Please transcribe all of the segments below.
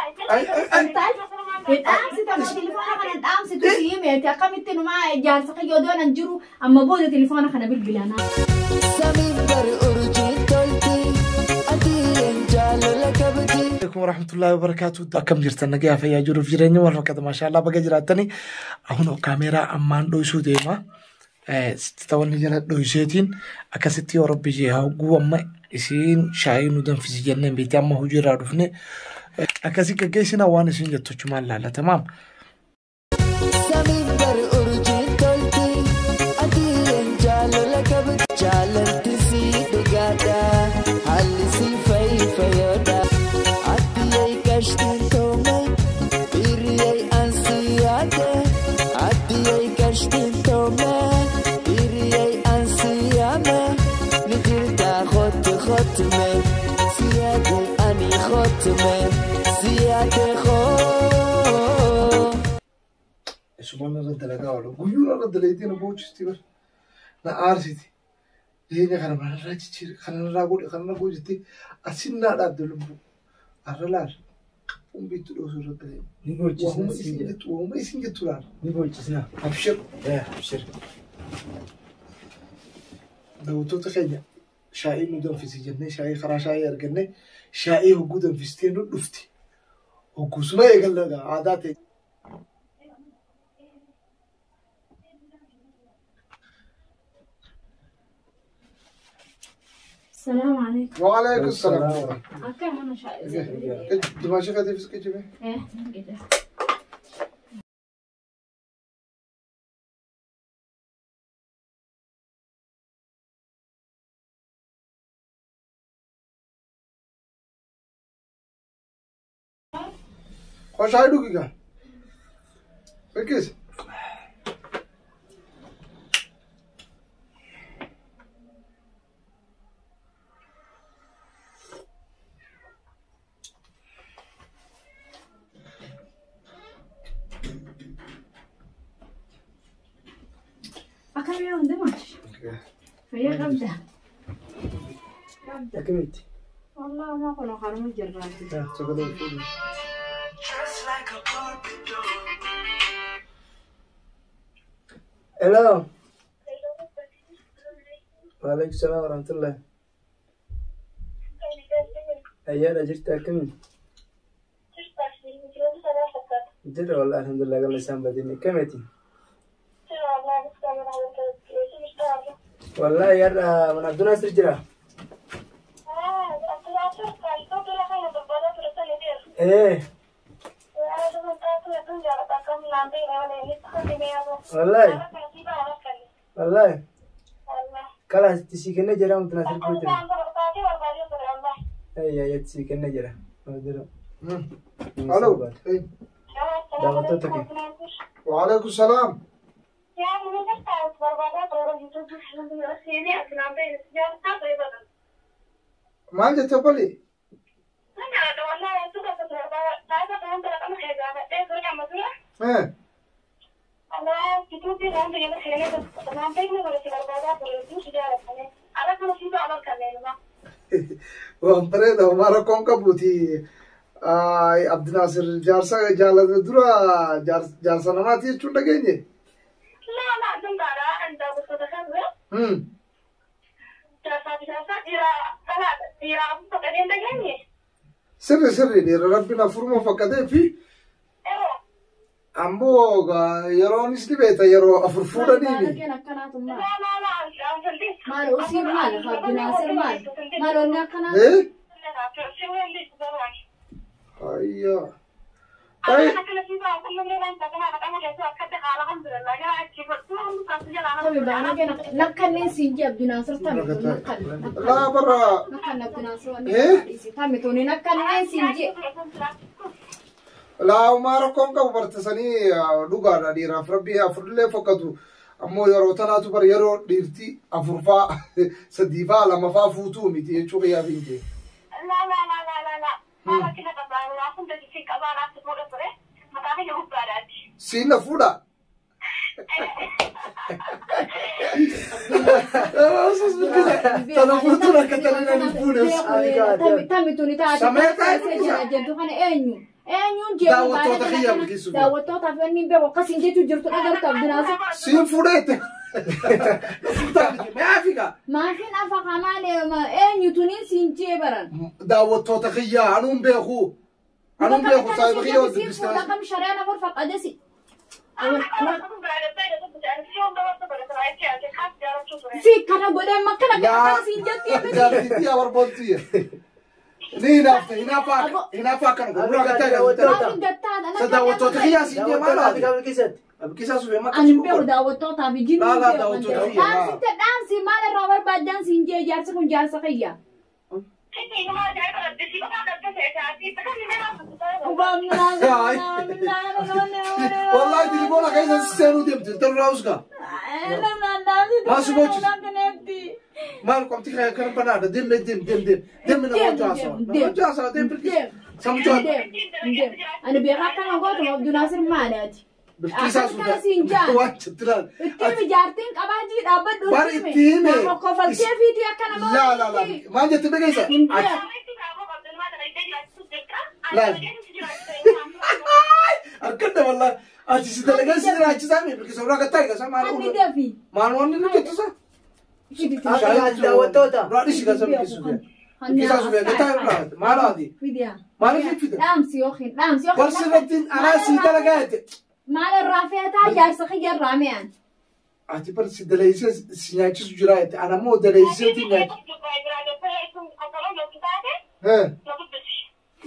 Intal hin dhaamsita moo telefoona kana hin dhaamsitu si himeeti akkamitti numaa jaarsa kiyya odoo nan jiru amma booda telefoona kana bilbilanaa. Samiin bari urjiin tolti adiin jaalala qabdi. Alaikum warahmatullahi wabarakatuh. Akkam jirtan nagaa fayyaa jiruuf jireenya wal fakkaata maashaallah baga jiraattani. Ahun kaameeraa ammaan dho'isuu deema. Sitti ta'onni jala dho'iseetiin akkasitti yoo rabbi jee hogguu amma isiin shaayii nu danfisi jenneen beekti amma hojiirraa dhufne akkasii gaggeessina waan isin jettu achumaan laalla tamaam. Samiin bari urjiin tolti adiin jaalala qabdi. Jaalalti si dhugaadha haalli si fayyaadha. Addiyee gashtiin toome hiriyee ansi yaade. Addiyee gashtiin toome hiriyee ansi yaame. Ni jirta khotu khotme siyaade ani khotme siyaade khoo. Isumaan irra dalagaa oolu. Guyyuun irra dalagiitiin boochisti bar. Na aarsiti. Jireenya kana manarraa jijjiire kanarraa godhe kanarraa godhe jettee asinnaa dhaabde lubbuu. Arra laal. Umbiitti dhoosuu irra dalagee. Ni goochisna Wahuma siin isin jedha. jettu wahuma isin jettu laal. Ni goochisna. Abshir. Yaa abshir. Daawwattoota keenya shaayii nu danfisi jennee shaayii karaa shaayii arganne shaayii hogguu danfistee nu dhufti. Hoggusuma eegalla aadaa ta'e. Salaamu alaikum. Waalaikum salaam. Akka mana shaayii. Dimaashii kateefis qicime. Eh, gida. Koo shaayii dhugi gaa. Qicqis. Akkam yoo hundumaa fayyaa qabda. Akkamitti? Wallaahi ma kun haruma jirraati. Sagalee fuudhu. Hello. Waalaikum salaam warahmatullahi. Ayyaadha jirti akkamiin? Jira wallahi alhamdulillah galla isaan badinne akkamitti? Wallahi yaadha mana Abdul Nasir jira. Eh wallahi wallahi kalaas itti sii kennee jira Abdul Nasir bira jira. Ayyaa itti sii kennee jira. Jira. Alo. Daawwattoota keenya. Waalaikum salaam. Maal jette obboli? Eh. Waan bareeda homaa rakkoon qabuuti. Abdinaasir jaarsa jaalata dura jaarsa namaati jechuun dhageenye. Sirri sirri dhiira rabbiin afuruma fakkatee fi ammoo yeroonis ni beekta yeroo afur fuudhaniini. Baalageen akkanaatu maal? Maal usii maal? Abdinaasir maal? Maal wanni akkanaa? Eh? Ayyaa. Ay, Tabi baalageen nakkanneen siin jee Abdinaasir tabi tun nakkan. laa barra Nakkan Abdinaasir wanni Eh? dhiisi. Tabi tuni nakkanneen siin jee. laa homaa rakkoon qabu bartasanii dhugaadha dhiiraaf rabbi afurillee fokkatu ammoo yeroo tanaatu bar yeroo dhiirti afurfaa sadiifaa lamafaa fuutuu miti jechuu qiyyaaf hin jee. Siin na fuudha. Tana furtuun akka tana hin fuunes. Tammi tuni taate. Samee taa'e Jentu kana eenyu? Eenyuun jeequu Daawwattoota kiyya bilkiisuuf. Daawwattootaaf inni hin beeku akkasiin jechuu jirtu dhagartu Abdinaasir. Siin fuudheette. Mee Afrikaa. Maafiin afa kamaan eenyu tuniin siin jee baran. Daawwattoota kiyya anuun beeku. Anuun beeku saayiba kiyya wal dubbistaa. Akkam shareen afur faqadesi. Si kana godhee makkana kana siin jetti miti. Jaartittii abarboontii. Ni hinaafte hinaafa akkana godhu. Nurraa gattaa gaazexaa. Maafiin gattaadha. Sa daawwattoota kiyyaa siin jee maal haati? Afrikaa bilkiisatti. Bilkiisaa suufee makka Ani hin beeku daawwattootaaf jinni Laa, hin laa, beeku. daawwattoota kiyya, laa. Dhaamsitte dhaamsi maal irraa barbaadan siin jee jaarsi kun jaarsa kiyya. Wallahi telefoona keessa seenuu deemte intalli usgaa. Maal qomti kee kana banaadha deem deem deem deem deem nama hojii haasawa. Nama hojii haasawa deem bilkiisa. Samuchaa Ani beekaa akkana gootuma Abdunaasir maalaati. bilkiisaa Akkana siin jaan. Waan jetti laal. Itti ijaartiin qabaajii dhaabbadhu. Bar itti hime. Nama kofaltee fiitii akka nama Laa laa laa maal jette bekeessa? Hin beeku. Laal. Harkadha wallahi. Ati si dalagaa si jiraachisaa mi bilkiisa biraa gattaa egaa maal Anni dafi. maal wanni nu jettu sa? Afrikaa daawwattoota. Biraa dhisi gasa bilkiisuu fi. Bilkiisaa suufee gattaa irraa maal haati? Fidiyaa. Maaliif fida? Dhaamsi yookiin dhaamsi yookiin. Barsi irratti anaa si dalagaa jette. Maal irraa feetaa jaarsa kiyya irraa mi'an. Ati bar si dalaysee si nyaachisu jira jette. Ana immoo dalayseetiin nyaachisu.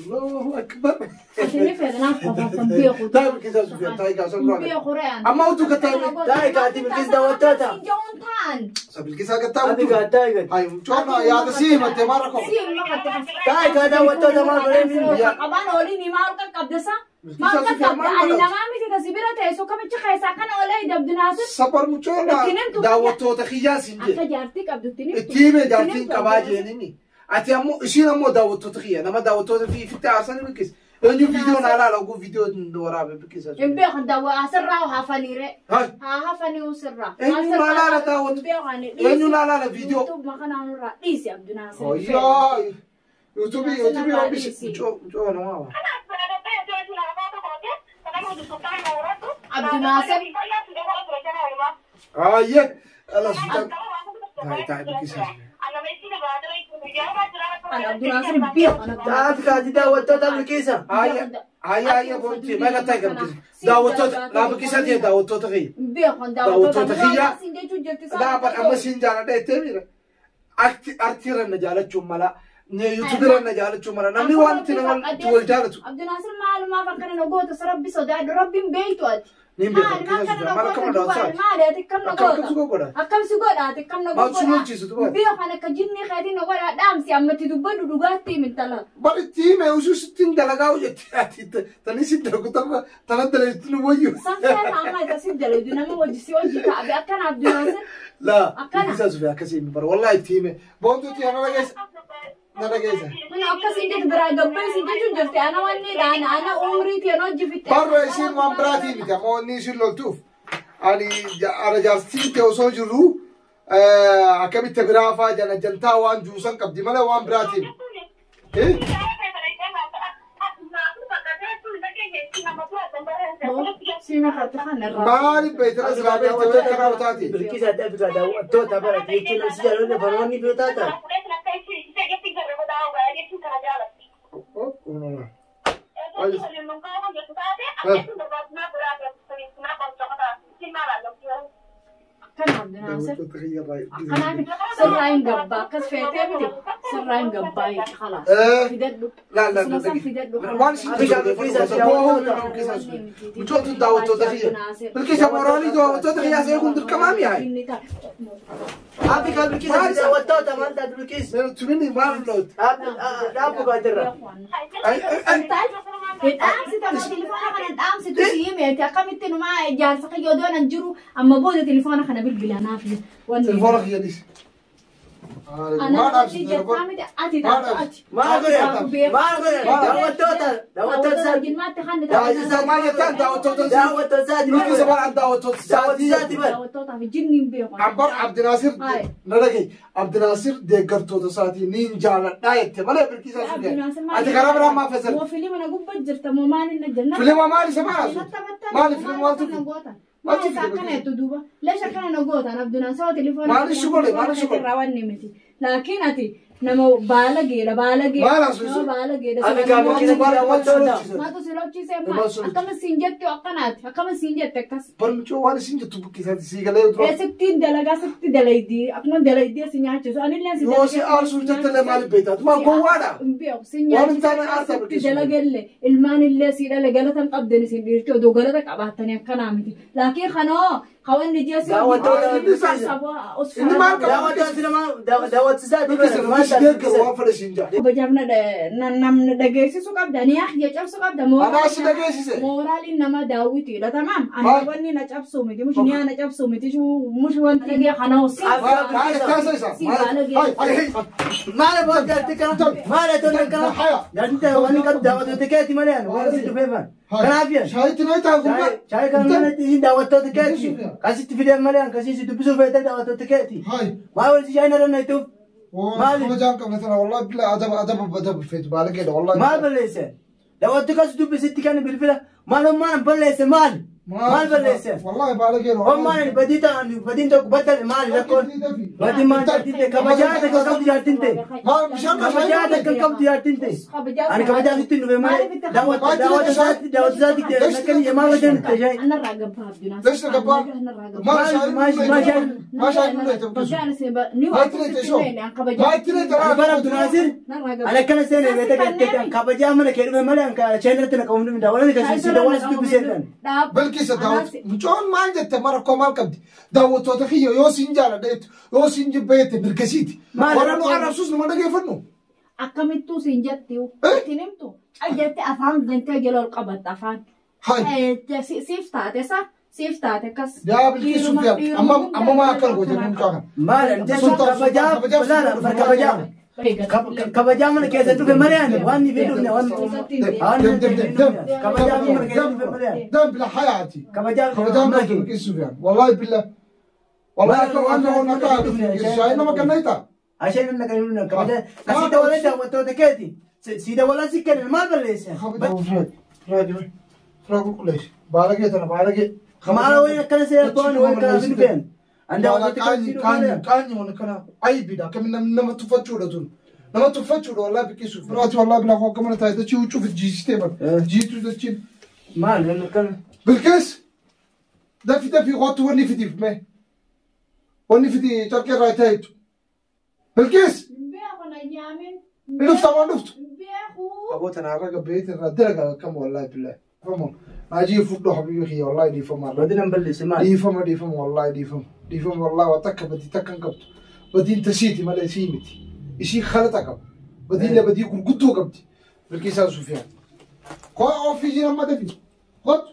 Allahu akbar. Ati ni feeta naaf qofaaf beeku. Taa'e bilkiisaa suufee taa'e gaasa biraa gattaa. Beeku re'an. Amma utuu gattaa Taa'e kaati bilkiis daawwattoota. Jahuun ta'an. Sa bilkiisaa gattaa utuu. Afrikaa taa'e gadi. Ay, mucoon yaada si himatte maal rakkoo? Si maqatte. Taa'e kaa daawwattoota maal godhee miidhu? Qabaan oliin maal qaqqabdesa? Maal qaqqabda? Ani namaa miti tasi bira teessu kamichi keessaa kana olee dabdinaasir. Safar mucoon daawwattoota kiyyaa siin jedhe. Akka jaartii qabdutti ni. Itti hime jaartiin qabaa jeenini. Ati ammoo ishiin ammoo daawwattoota kiyya nama daawwattoota fi fitti haasanii bilkis. Eenyu viidiyoo naa laala oguu viidiyoo waraabe bilkisa. Hin beekan daawwa asirraa hafaniire. Hai. Haa hafanii usirraa. Eenyu naa laala daawwatu? Eenyu naa laala viidiyoo? Yuutuub makanaan irraa dhiisi Abdinaasir. Oyyaa. Yuutuubii yuutuubii oomishi mucoo mucoo namaa waa. Ayyee. Ala sultan. Taa'e taa'e bilkisa. Ani Abdinaasir beeku. Taa'e Afrikaatti daawwattoota bilkiisa. Ayyee ayyee ayyee boontii meeqa ta'e kan bilkisa. Daawwattoota laa bilkisa ta'e daawwattoota kiyya. Beekan Daawwattoota kiyya. Siin jechuun jirti Laa bar amma siin jaaladha jettee miira. Artiirra na jaalachuun mala. Yuutuubiirra na jaalachuun mala. Namni wanti nama wal jaalatu. Abdinaasir maalumaaf akkana na goota rabbi sodaadhu rabbiin beeytu ati. Niin beeku bilkiisa suufee maal akkam daawwattoota. Maali ati akkam na Akkam akkam goota? si godha? Akkam si godha ati akkam na Maal si lolchiisu dubaati? Beekan akka jinni keetiin na godha dhaamsi ammatti dubbadhu dhugaatti himintala. Bar itti hime usuu sittiin dalagaa hojjette ati tani si dalagu tana tana dalagtu nu wayyu. Sanfeeta amma isa si dalagdu nama wajji si hojii ka'abe akkana Abdinaasir. Laa Akkana. bilkiisa suufee akkasii himi bara wallahi itti hime. Boontuuti ana dhageessa. Na dhageessa. Kun akkasiin jettu biraa gabbeessi jechuun jirti ana wanni dhaan ana umrii teen hojii fixxe. Barra isiin waan biraatii miti ammoo inni isin loltuuf. Ani ana jaartiin ta'e osoo jirru akkamitti biraa faa jala jantaa waan juusan qabdi malee waan biraatii miti. Maaliif beektara silaa beektara karaa taati? Bilkiisaatti Afrikaa daawwattoota barate jechuun si jaalladha baroonni biroo taata. Akkana Abdinaasir. Akkanaaf sirraa hin gabbaa akkas feetee miti sirraa hin gabbaa jechi kalaas. Fidadhu. La la Suma san fidadhu. waan isin Mucootun daawwattoota kiyya. Bilkiisa mooraalii daawwattoota kiyyaa se'ee kun dirqamaa mi'aayi. Afrikaa bilkiisaatti daawwattoota maal taate bilkiis? Tumini maal looti? Dhaabbu gaadirra. Dhaamsi tapha telefoona kana dhaamsitu si himeeti akkamitti numaa jaarsa kiyya odoo nan jiru amma booda telefoona kana bilbila naaf. Telefoona kiyya dhisi. Anaa irratti jettaa miti ati taatu ati. Maal godhe? Maal godhe? Daawwattoota. Daawwattoota isaati. Jilmaatti hanni Daawwattoota maal jettaan daawwattoota isaati. Daawwattoota isaati. Bilkiisa maal daawwattoota Daawwattoota isaati. isaati bar. Daawwattootaaf jinni hin beeku. Ambar Abdinaasir na dhagahi. Abdinaasir deeggartoota isaatii niin jaaladhaa jette malee Bilkiisaa Sufiyaan. Ati karaa biraa maaf fayyadamte? Moo filima na gubbaa jirta moo maal inni jenna? Filima maal isa maal haasofte? Maali filima maaltu Maal maaltu Maal filima? akkana jettu duuba? Leesha akkana na gootan Abdunaan sawa telefoona. Maal ishi godhe? Maal ishi godhe? Raawwanni miti. Laakiin ati nama baala geedha baala geedha. Maal haasofte? Nama baala geedha. Ani gaafa keessa daawwattoota. Maaltu si lolchiisee Maal maal? si lolchiise? Akkama siin jettu akkanaati. Akkama siin jette akkas. Barmichoo waan isin jettu bukkisaati sii galee dura. Sittiin dalagaa sitti dalaydii akkuma dalaydii si nyaachisu anillee si Yoo si aarsuu jettallee maaliif beektaa? Ati maal gowwaadha? Hin beeku si Waan hin taane aarsaa nyaachisu sitti bilqisu. dalagellee ilmaan illee si dhale galata hin qabdan isin dhiirti odoo galata qabaattanii akkanaa miti. Laakiin kanoo kawanni jee si Daawwattoota Inni maal qaba? Daawwattoota nama daawwattoota isaati Bilkiisa bar. nuti si deeggaru waan fedhe siin jaa. Kabajaaf namni dhageessisu qabda ni ahya cabsu qabda Anaa si dhageessise. mooraaliin nama daawwitiidha tamaam Maal? ani wanni na cabsu miti mush niyaa na cabsu miti mush wanti dhagee kanoo si Maal taasa isaa? Maal? Hai hai. Maal boodatti kana? Maal tola kana? Jaartiin ta'e waan qabdu daawwattoota keeti malee ani waan si dhufeefan. Kanaaf yan. Shaayitti na itaa gurbaa. Shaayii kana manatti isin daawwattoota keeti. Kasitti fidan malee ani kasii si dubbisuuf feete daawwattoota keeti. Hai. Maal wal si shaayii narra na ituuf? Maali? Kabajaan qabna tana wallahi billah adaba adaba adaba feetu baala geedha wallahi. Maal balleesse? Daawwattoota kas dubbisitti kan bilbila. Maal ammaan balleesse maal? Maal balleesse? Wallahi baala geedha. Ammaan badii ta'an badiin tokko battale maali lakkoon? Badii maal jaartiin ta'e kabajaa takka qabdu jaartiin ta'e. Maal bishaan Kabajaa takka qabdu jaartiin ta'e. Ani kabajaa sitti hin dhufe malee daawwattoota isaatti daawwattoota isaatti akkanii maal wajan itti shaayii. Anarraa gabbaa Abdunaa. Leesha gabbaa. Maal shaayiin Maal shaayiin mul'ata bilkisu? Bara Abdunaasir ani akkana seenee beekta kan kabajaa mana kee dhufe malee an shaayii irratti na qabu hin daawwattoota kan si daawwattoota sitti dubbisee kan. Bilkiisa daawwatu. Mucoon maal jette mara koo maal qabdi? Daawwattoota kiyya yoo siin jaaladha jettu yoo siin jibba jette mirgasiiti. Maal Warra nu rakkoon? arrabsuus numa dhageeffannu. Akkamittuu siin jetti ittiin himtu jette afaan gantee jala ol qabatta afaan. Hai. Siif taate sa siif taate akkas. Yaa Bilkiisu fi amma amma maa akkana goote mucaa kana. Maal jechuun kabajaa laala bar kabajaa. Kabajaa mana keessa dhufe malee ani waan ni dhufne waan Dem dem dem dem. kabajaa mana keessa dhufe malee ani. Dem bila hayaati. Kabajaa Kabajaan mana qabdu keessa. Bilkiisu fi wallahi billah. Wallahi akka waan nama akka shaayii nama kennaita. Asheen inni kan inni kabajaa kasii daawwattoota daawwattoota keeti. Si daawwattoota si kennan maal balleessan? Firaa qulqulleessi. Baala kee tana baala kee. Maal wayii akkana seera to'an wayii kana fi dhufeen. Ani daawwattoota Qaanyi keeti qaanyi qaanyi waan kana aybiidha akkamiin namni nama tuffachuudha tun. Nama tuffachuudha wallahi biqilchu. Firaati wallahi bilaa koo gamana taa'e dachii huccuu fi jiisitee bara. Jiituu dachiin. Maal inni akkana. Bilqis dafi dafi kootu wanni fitiif mee. Wanni fiti carqee irraa taa'itu. Bilqis Beeku na nyaamin. ni dhufta waan dhuftu. Beeku. Aboota naarra gabbeetti irraa dalagaa akkam wallahi billahi. Dhiifama. Naajii fudhu habiibi kiyya wallahi dhiifama. Badii nan balleesse maal? Dhiifama dhiifama wallahi dhiifama. Dhiifama wallahi waa takka badii takka hin qabdu. Badiin tasiiti malee sii miti. Ishii khalata qaba. Badiin badii gurguddoo qabdi. Bilqisaa Sufiyaan. Koo ofii jira amma dafi. Kottu.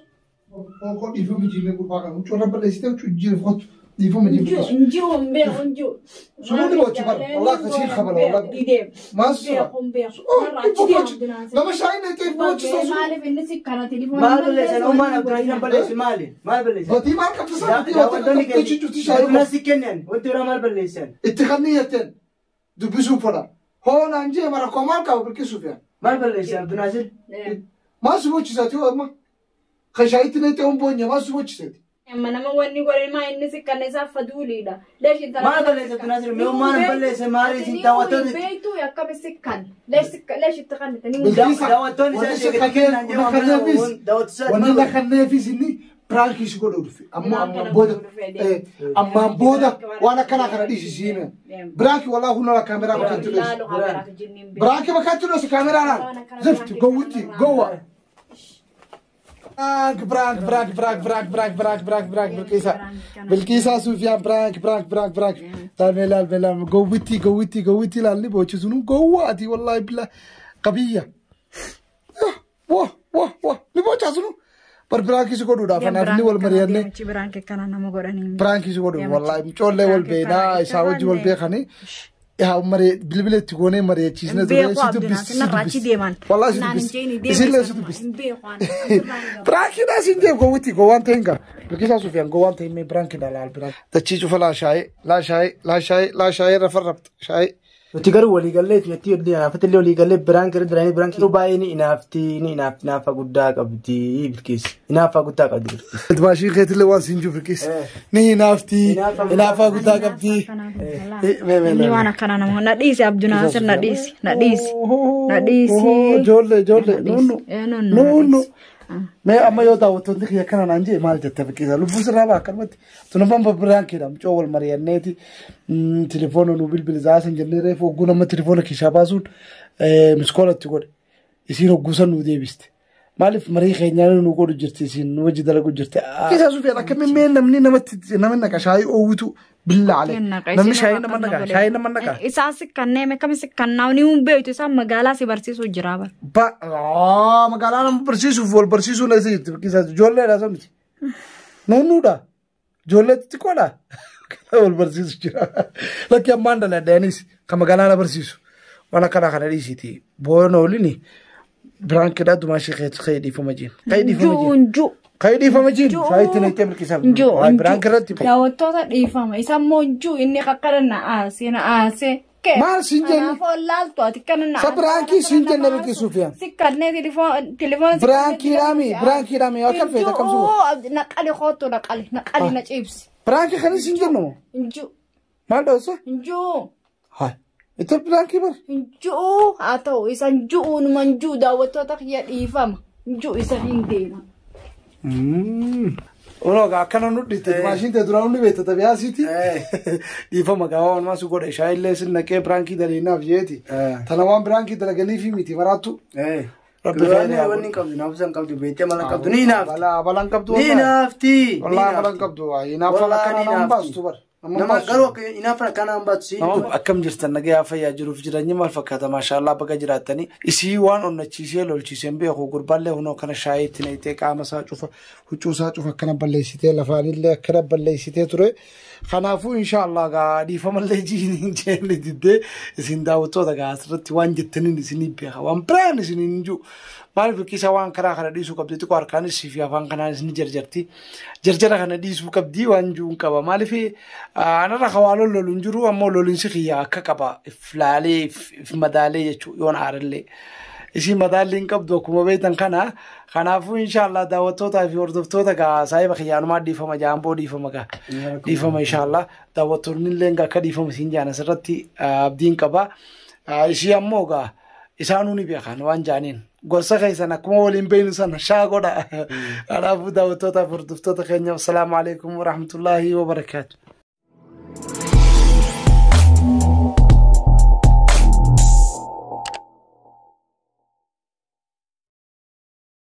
Koo dhiifama jiimee gurbaa kana. Huccuu irra balleessitee huccuu jijjiirif kottu. Dhiifama jiimee. Injiru hin beeku injiru. Sunuuni bochi bara. Wallahi kasiin khabala wallahi. Maal suura? Beeku hin beeku. Nama shaayiin ta'e bochisaa suura. Maaliif inni si kana telefoona. Maal balleessan? Uumaan Abdurrahman nan balleesse maali? Maal balleessan? Badii maal qabdi sana? Badii waa takka Daawwattoonni qabdi jechuutti shaayii keenya si kennan wanti biraa maal balleessan? itti kanneen jetteen dubbisuun fedha. Hoonaan jee mara koo maal qaba bilqisuuf yaa. Maal balleessan Abdinaasir? Maal si bochisaati yoo amma? Kan shaayitti na ta'uun boonye maal si bochisaati? Amma nama wanni godhe maa inni si kana isaaf faduuliidha. Leesh intala. Maal balleessa Abdinaasir? Mee uumaan balleesse maali isin daawwattoonni? Beektuu akkami si kan. Leesh leesh itti kan itti. Daawwattoonni Wanni isaa si kennan kanneefis daawwattoota wanni na kanneefis inni piraankii si godhu dhufe. Amma ammaan booda ammaan booda waan akkanaa kana dhiisisiine. Piraankii walaa humna kaameraa bakka itti dhoose. Piraankii bakka itti dhoose kaameraadhaan. Zifti gowwitti gowwa. Prank, prank, prank, prank, prank, prank, prank, prank, prank, Bilqiisa. Bilqiisa Sufiyaan prank, prank, prank, prank. Laalme, laalme, laalme. Gowwitti, gowwitti, gowwitti laalli boochisunu gowwaati wallahi billah. Qabiyya. Wah, wah, wah. Ni boochisunu. Bar piraankii si godhuudhaaf anaaf inni wal mari'anne. Piraankii kana nama godhanii. Piraankii si godhu wallahi mucoollee wal beeknaa isaa wajji wal beekanii. Yaa maree bilbila itti goonee mari'achiisne ture Beeku si Abdinaasir dubbisi si narraa achi dubbisi. deeman. Wallaahi si Naan hin dubbisi. jeeni deema Isillee si isaan dubbisi. hin beeku ani. Asirraa hin gabbaa. Biraankiidhaa siin jee gowwitti gowwaan ta'e hin qaba. Bilqisaa Sufiyaan gowwaan ta'e mee biraankiidhaa laal biraan. Dachii cufa laa shaayee laa shaayee laa shaayee laa shaayee rafa rabta shaayee. Nuti garuu waliigallee natti inaafattillee waliigallee biraan gara duraanii biraan yeroo baay'ee ni inaafti ni inaafti inaafa guddaa qabdi Bilqiis. Inaafa guddaa qabdi Bilqiis. Maashiin keetillee waan siin jiru Bilqiis. Ni inaafti inaafaa guddaa qabdi. Inni waan akkanaa nama na dhiisi Abdinaasir na dhiisi na dhiisi na dhiisi. Ijoollee ijoollee nuunnu Eh, nuunnu, na nuunnu. dhiisi. Mee amma yoo daawwattoonni kiyya kana naan jee maal jette Bilqiisa lubbuu sirraa baa akkanumatti tunafan biraan keedha mucoo wal mari'anneeti telefoona nu bilbila san jennee reefu hogguu nama telefoona keessaa baasuun miskoolatti godhe isiin hogguu san nu deebiste. Maaliif marii keenyaa nu godhu jirti isiin nu wajji dalagu jirti. Keessaa Sufiyaan akkamiin mee namni namatti namni naqa shaayii oowwitu billaa Namni shaayii nama naqa shaayii nama naqa. Isaan sikkannee akkami sikkannaa ni hin beektu isaan magaalaa si barsiisuu jira bara. Ba magaalaa nama barsiisuuf wal barsiisuun eessa jirti Bilqisaa ijoolleedha isa miti. Nuunnuudha. Ijoollee xixiqqoodha. Wal barsiisu jira. Lakki ammaan daladheenis kan magaalaa na barsiisu. Waan akkanaa kana dhiisiiti. Boona oliin biraan kidhaa dumaa ishee ka'ee dhiifama jiin. Ka'ee dhiifama jiin. Njuu njuu. Ka'ee dhiifama jiin. Shaayitti naqxee Bilqisaa. Njuu Biraan kirratti. Daawwattoota dhiifama isa immoo njuu inni kakkana na aasee na aasee. Maal siin jenne? Kanaafuu laaltu ati kana na Sa biraankii siin jenne Bilqisuu fi. Sikkannee telefoona. Biraankiidhaami biraankiidhaami akkam feete akkam suura. Naqali kootu naqali naqali na ciibsi. Biraankii kanis siin jennu moo? Njuu Maal dhoofsa? njuu. Haa. Itti biraankii bara. Njuu haa ta'u isa njuu numa njuu daawwattoota kiyya dhiifama. Njuu isa hin deema. Onoo akkana nu dhiitte maashiin ta'e duraan hundi beekta tabiyaasiiti. Dhiifama gaawaa walumaa si godhe shaayillee sin naqee biraankii daliinaaf jeeti. Tana waan biraankii dalaganiifi miti maraattu. Rabbi Duraan fayyaa wanni hin qabdu naafsa hin qabdu beektee mala hin qabdu ni inaafti. Balaa balaan qabdu. Ni inaafti. Wallaahi balaan qabdu. Inaafa akkana nama baastu bara. Nama garuu akka inaafa akkana hin baastu si. Akkam jirtan nagayaa fayyaa jiruuf jireenya maal fakkaata maashaallah baga jiraattanii isii waan onnachiisee lolchiisee hin beeku gurbaallee hunoo kana shaayii itti naqxee qaama isaa cufa huccuu isaa cufa akkana balleessitee lafaanillee akkana balleessitee ture. Kanaafuu inshaallah gaa dhiifamallee jiiniin jeen diddee isin daawwattoota gaa asirratti waan jettaniin isinii beeka waan biraan isin hin jiru. Maaliif Bilqiisa waan karaa kana dhiisuu qabdi xiqqoo harkaanis fi afaan kanaanis ni jarjarti. Jarjara kana dhiisuu qabdi waan jiru hin qaba. Maaliif anarra hawaa lololu hin jiru ammoo lolinsi kiyya akka qaba if laalee if madaalee jechuudha yoon aarallee. Isin madaalli hin qabdu akkuma beektan kana. Kanaafuu inshaallah daawwattootaa fi hordoftoota gaa saahiba kiyyaanumaa dhiifama jaamboo dhiifama gaa dhiifama inshaallah daawwattoonni illee akka dhiifama siin jaan asirratti abdiin qaba. Ishii ammoo gaa isaanuu ni beekan waan jaaniin. Gorsa keessan akkuma waliin beeknu sana shaa godha. Kanaafuu daawwattootaa fi hordoftoota keenya assalaamu alaikum warahmatullaahi wabarakaatu.